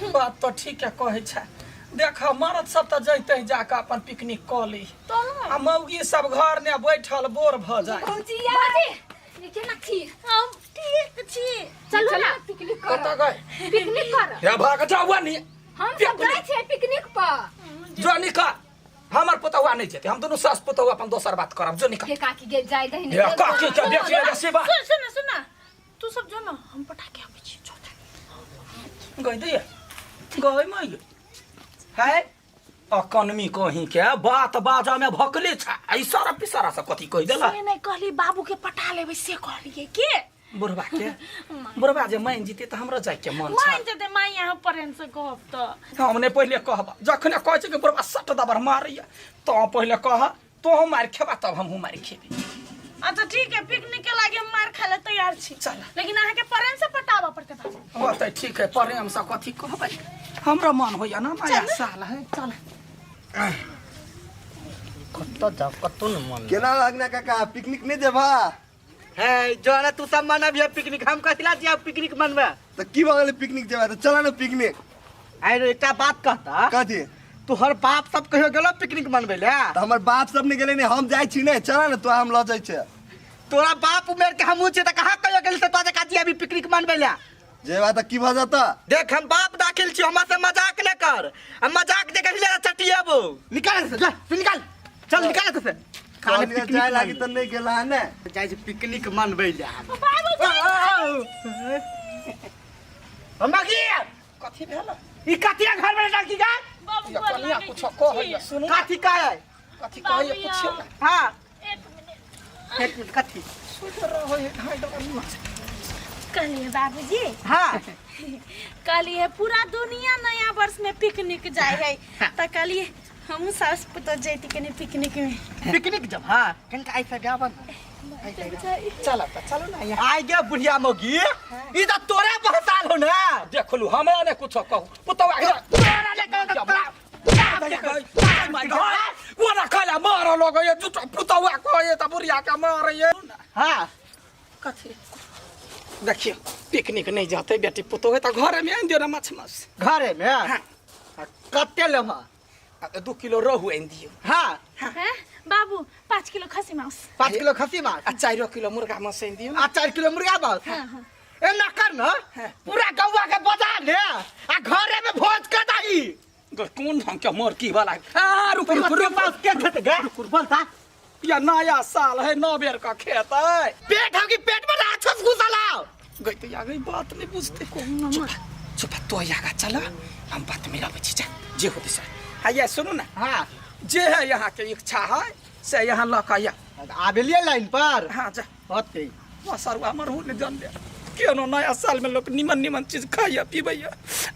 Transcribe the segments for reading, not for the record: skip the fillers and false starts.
बात तऽ ठीके कहै छै। देख, मरद सब तऽ जैते जाकऽ अपन पिकनिक कऽ ली, आ मौगी सब घर ने बैठल बोर भऽ जाय। भौजी, भौजी, केना छी? हम ठीक छी। चलू ना पिकनिक कर। कतऽ गए? पिकनिक कर। हे भाग जाउ नी। हम सब जाइ छियै पिकनिक पर। जो निकल, हमर पुतहुआ नहीं जेते। हम दुनू सास पुतहु अपन दोसर बात करब। जो निकल। हे काकी गे, जाय दही। हे काकी के देख ले शिवा। सुन सुन सुन, तू सब जो ना, हम पटा के आबै छी। जो। गई दैया गई माई है अकनमी कहीं के बात बाजा में भकले छ। ई सारा पिसारा सब कथी कहि देला? से नहीं कहली, बाबू के पटा लेबै से कहलिए के। बुढ़बा के, बुढ़बा जे मान जीते तऽ हमरो जाय के मन छै। मान जेतै माई, यहाँ प्रेम से कहब तऽ। हम नहि पहिले कहब। जखने कहै छै कि बुढ़बा सट दबर मारैया, तो पहिले कह, तोहूँ मारि खेबा तब हमहूँ मारि खेबै। अच्छा ठीक है, पिकनिक के लागे हम मार खाए ला तैयार छी। चल। लेकिन अहाँ के प्रेम से पटाबऽ पड़तै बाबू। ओ तऽ ठीक है, प्रेम से कथी कहबै? हमरा मन होइया ना, नया साल है, चल। कतऽ जाउ, कतौ ने मन। केना लगना काका, पिकनिक नहीं जेबा? है जो ना तू सब मनबिहे पिकनिक, हम कथिला जिया पिकनिक मनबे? तऽ की भऽ गेलै? पिकनिक जेबा तऽ चला ने पिकनिक। आइ रे, एकटा बात कहता। कथी? तोहर बाप सब कहियो गेलो पिकनिक मनबै ले? तऽ हमर बाप सब नहि गेलै ने, हम जाइ छी ने। चला ने, तोरा हम लऽ जाइ छियै। तोरा बाप उमेर के हमहूँ छियै, तऽ कहाँ कहियो गेली से तोरा जकाँ जिया अभी पिकनिक मनबै ले? जेबा तऽ की भऽ जेतऽ? देख, हम बाप दाखिल छी, हमरा से मजाक नहि कर। आ मजाक जे कहिले चटिएबो। निकाल से, जा तू निकाल, चल निकाल एतऽ से। खाली कहलियै पिकनिक जाय लागी तऽ नहि गेला है ने। जाइ छी पिकनिक मनबै ले हम। बाबू। हम की? कथी भेल? ई कथी घर में डाकी गा? बाबू, या गोर कनिया लागै कुछो छी। कहैया, सुनू ने। कथी कहै? कथी कहैया पुछियौ ने। हाँ। एक मिनट। एक मिनट, कथी? सुति रहै है, ढाई डबर माछ। कहलिए बाबूजी। हाँ। कहलिए पूरा दुनिया नया वर्ष में पिकनिक जाए है, तऽ कहलिए हमहूँ सास पुतोह जैती कनी पिकनिक में। पिकनिक जब हाँ कनिका ऐसा गावन। चल तऽ चलू ने यहाँ। आइ गे बुढ़िया मौगी, ई तऽ तोरे बहसाल हो ने। देखलू, हमरा ने कुछो कहू पुतौआ के। तोरा ले कहू तऽ तोरा ओना खाला मारऽ लगैए जुटा पुतौआ कहैए तऽ बुढ़िया के मारैए। हाँ। कथी? देखियौ, पिकनिक नहि जेतै बेटी पुतोह तऽ घरेमे आनि दियौ ने माछ मांस। घरे में? हाँ। आ कते लेबह? आ 2 किलो रोहु आनि दियौ। हाँ। हैं बाबू, 5 किलो खसी मांस। 5 किलो खसी मांस आ 4 किलो मुर्गा मांस आनि दियौ। आ 4 किलो मुर्गा मांस। एना कर न, पूरा गौवा के बजा ले आ घरे में भोज कर दही। गे, कोन ढंग के मोर की वाला आ? रुक रुक रुक। मांस के खेत गे? बोल ता। या नया साल है, 9 बेर का खेत है। पेट हो कि पेट में राक्षस घुसल आओ। गई तो या गई, बात नहीं बुझते। चुप चुप, तो आगा चल, हम बात में आबै छी। जा, जे होते से। हाँ, ये सुनू ना। हाँ। जे है यहाँ के इच्छा है से यहाँ लऽ कऽ या। आबेलिए लाइन पर। हाँ, जा। होते। सरुआ मरहू ने जान दे। केनो नया साल में लोग निमन निमन चीज खाइया पीबैया,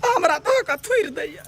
हमरा धऽ कऽ थुरि दैया।